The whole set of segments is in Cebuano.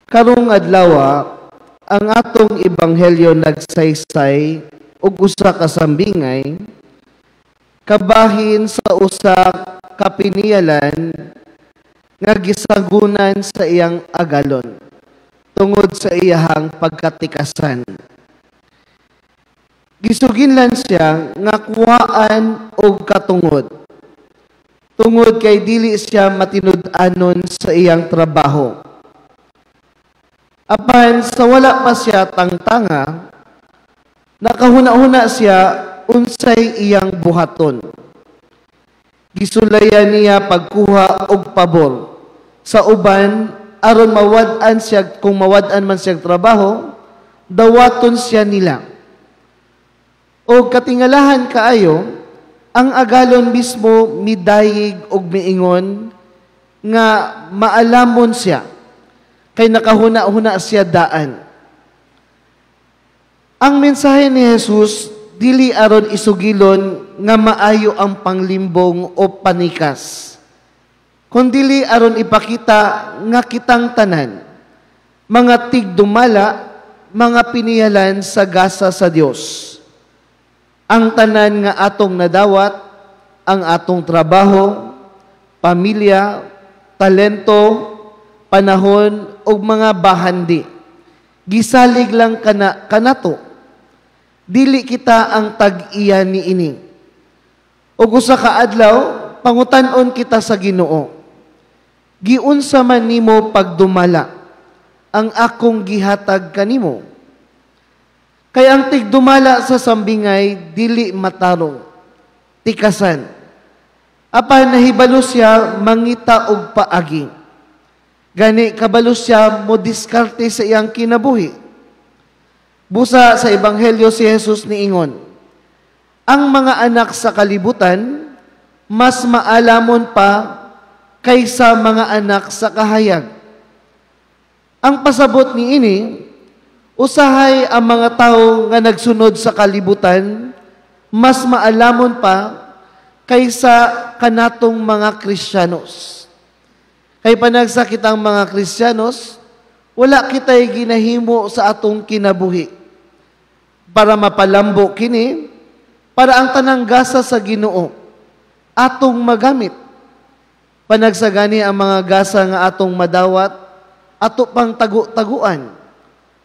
Karong adlaw, ang atong ebanghelyo nagsaysay og usa ka sambingay kabahin sa usa ka piniyalan nga gisagunan sa iyang agalon tungod sa iyahang pagkatikasan. Gisuginlan siya nga kuhaan og katungod tungod kay dili siya matinud-anon sa iyang trabaho. Apan sa wala pa siya tangtanga, nakahuna-huna siya unsay iyang buhaton. Gisulayan niya pagkuha og pabor sa uban aron mawad-an siya. Kung mawad-an man siya trabaho, dawaton siya nila. O katingalahan kaayo, ang agalon mismo midayig og miingon nga maalamon siya kay nakahuna-huna siya daan. Ang mensahe ni Jesus dili aron isugilon nga maayo ang panglimbong o panikas, kundili aron ipakita nga kitang tanan, mga tigdumala, mga piniyalan sa gasa sa Dios. Ang tanan nga atong nadawat, ang atong trabaho, pamilya, talento, panahon ug mga bahandi, gisalig lang kana kanato. Dili kita ang tag-iya niini. Ug usa ka adlaw, pangutan-on kita sa Ginoo. "Giunsa man nimo pagdumala ang akong gihatag kanimo?" Kay ang tigdumala sa sambingay dili matarong, tikasan. Apan nahibalo siya mangita og paagi. Gani kabalo siya mo diskarte sa iyang kinabuhi. Busa sa ebanghelyo, si Jesus niingon, ang mga anak sa kalibutan mas maalamon pa kaysa mga anak sa kahayag. Ang pasabot niini, usahay ang mga tao nga nagsunod sa kalibutan mas maalamon pa kaysa kanatong mga Kristiyanos. Kay panagsa kitang mga Kristiyanos, wala kita'y ginahimo sa atong kinabuhi para mapalambo kini, para ang tanang gasa sa Ginoo atong magamit. Panagsagani ang mga gasa nga atong madawat, ato pang tagu-taguan.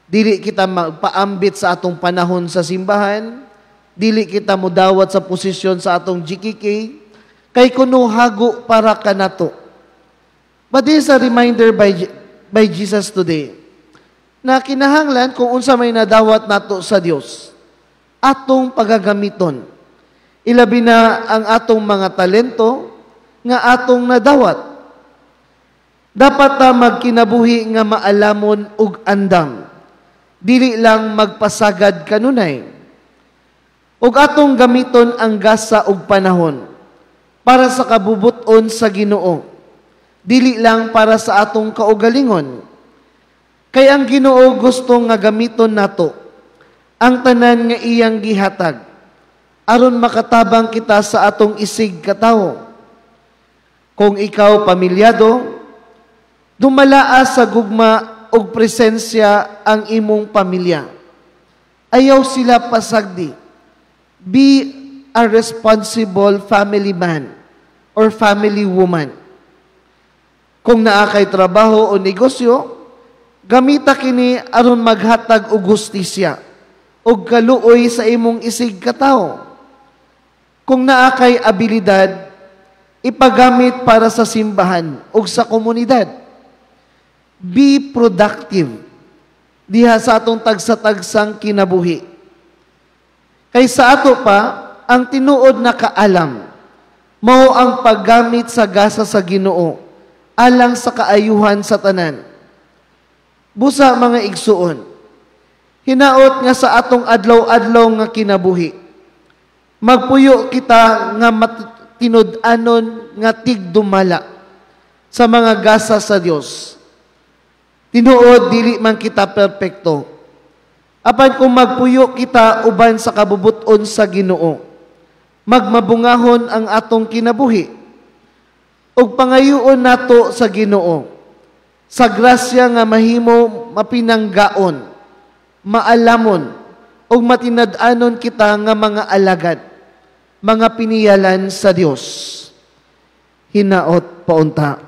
Dili kita magpaambit sa atong panahon sa simbahan, dili kita mudawat sa posisyon sa atong GKK, kay kuno hago para kanato. But this is a reminder by Jesus today na kinahanglan kung unsa may nadawat nato sa Dios, atong pagagamiton. Ilabi na ang atong mga talento nga atong nadawat. Dapat ta magkinabuhi nga maalamon ug andam. Dili lang magpasagad kanunay. Ug atong gamiton ang gasa ug panahon para sa kabubuton sa Ginoo. Dili lang para sa atong kaugalingon. Kay ang Ginoo gusto nga gamiton nato ang tanan nga iyang gihatag aron makatabang kita sa atong isig katawo. Kung ikaw pamilyado, dumalaa sa gugma og presensya ang imong pamilya. Ayaw sila pasagdi. Be a responsible family man or family woman. Kung naa kay trabaho o negosyo, gamita kini aron maghatag og hustisya og kaluoy sa imong isig katawo. Kung naa kay abilidad, ipagamit para sa simbahan ug sa komunidad. Be productive diha sa atong tagsa-tagsang kinabuhi. Kay sa ato pa, ang tinuod na kaalam, mao ang paggamit sa gasa sa Ginoo alang sa kaayuhan sa tanan. Busa, mga igsuon, hinaot nga sa atong adlaw-adlaw nga kinabuhi, magpuyo kita nga matinud-anon nga tigdumala sa mga gasa sa Dios. Tinuod, dili man kita perpekto. Apan kung magpuyo kita uban sa kabubuton sa Ginoo, magmabungahon ang atong kinabuhi. Ug pangayoon nato sa Ginoo Sa grasya nga mahimo mapinanggaon, maalamon, ug matinad-anon kita nga mga alagad, mga piniyalan sa Dios. Hinaot paunta.